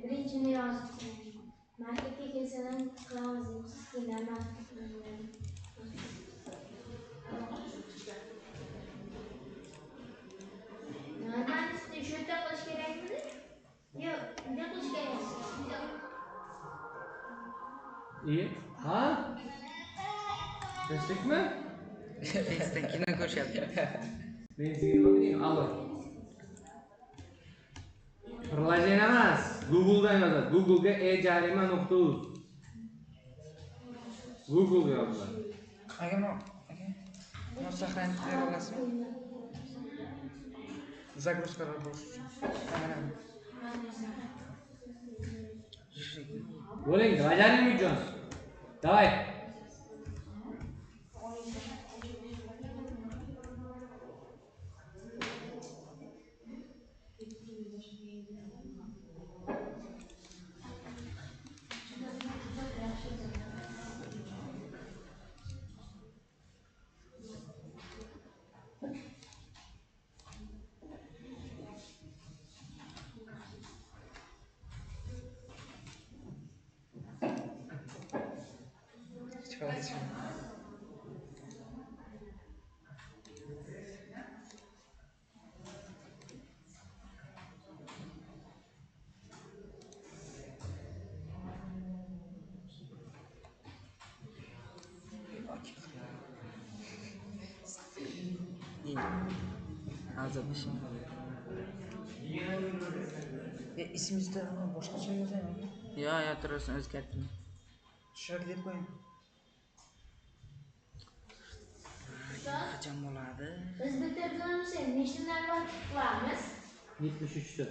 Birinchini yozibsan. Maktabga kelsadan qilamiz debsiz-ku, Normalni shu yerda qilish kerakmidi? Yo'q, bunday qilish kerak. Ha? Tinchlikmi? Facebook'dan kino ko'rishyapti. Men sizga nima deyman? Allo. Приложение emas, Google'dan yozadi. Google'ga e-jarima.uz. Google'ga yoziladi. Aka, aka. Buni saqlanib bera olasizmi? Загрузка lar bo'lishi uchun. Mana. Bo'ling, bajaring uchun. Давай. Ismingizda boshqacha yozaymi? Yo'q, yo'q, tursin, o'zgartirma. Shirak deb qo'ying. Qachon bo'ladi? Biz bitta bilan nechta navbat qilamiz? 73 ta.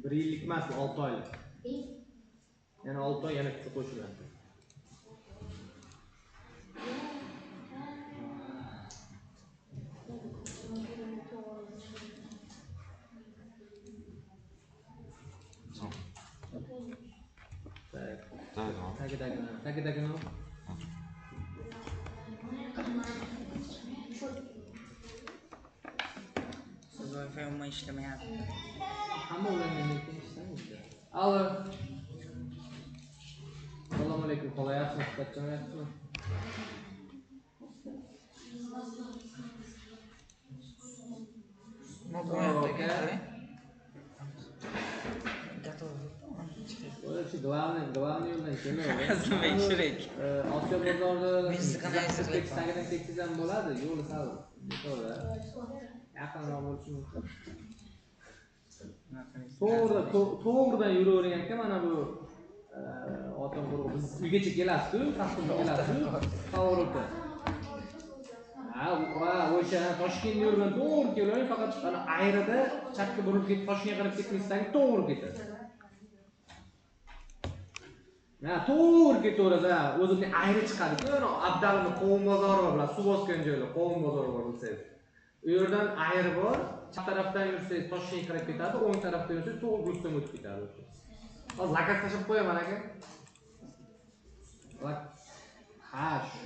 Bir yillik emas, bu 6 oylik. Yana 6 oy yana bitta qo'shiladi. Tagidagi nima? Siz Wi-Fi umuman ishlamayapti. Hamma ulangandan keyin ishlamaydi. Allo. Assalomu alaykum, qolayapsizmi? Charchamayapsizmi? Главный yo'ldan kelmaydi. Azimbek Shirak. Osiyo bozorida tagidan ketsangiz ham bo'ladi, yo'li sal to'g'ri. Yaqinroq bo'lishi mumkin. To'g'ridan yuravering aka, mana bu Otam qo'rg'i biz uygacha kelasiz-ku, qasdimga kelasiz-ku, поворотda. Ha, o'sha Toshkent yo'li bilan to'g'ri kelavering, faqat ana ayrida chapga burilib ketib Toshkentga qarab ketmasdan to'g'ri ketadi. Ha, to'g'ri ketaveradi, ha, o'zimni ayri chiqadi-ku, ana Abdalni qovun bozori bor, bilan suv bosgan joylar, qovun bozori bor bilsangiz. U yerdan ayri bor, chap tarafdan yursangiz Toshkentga qarab ketadi, o'ng tarafdan yursangiz to'g'ri Gulistonga o'tib ketadi. Hozir lakat tashlab qo'yaman aka. Ha, shu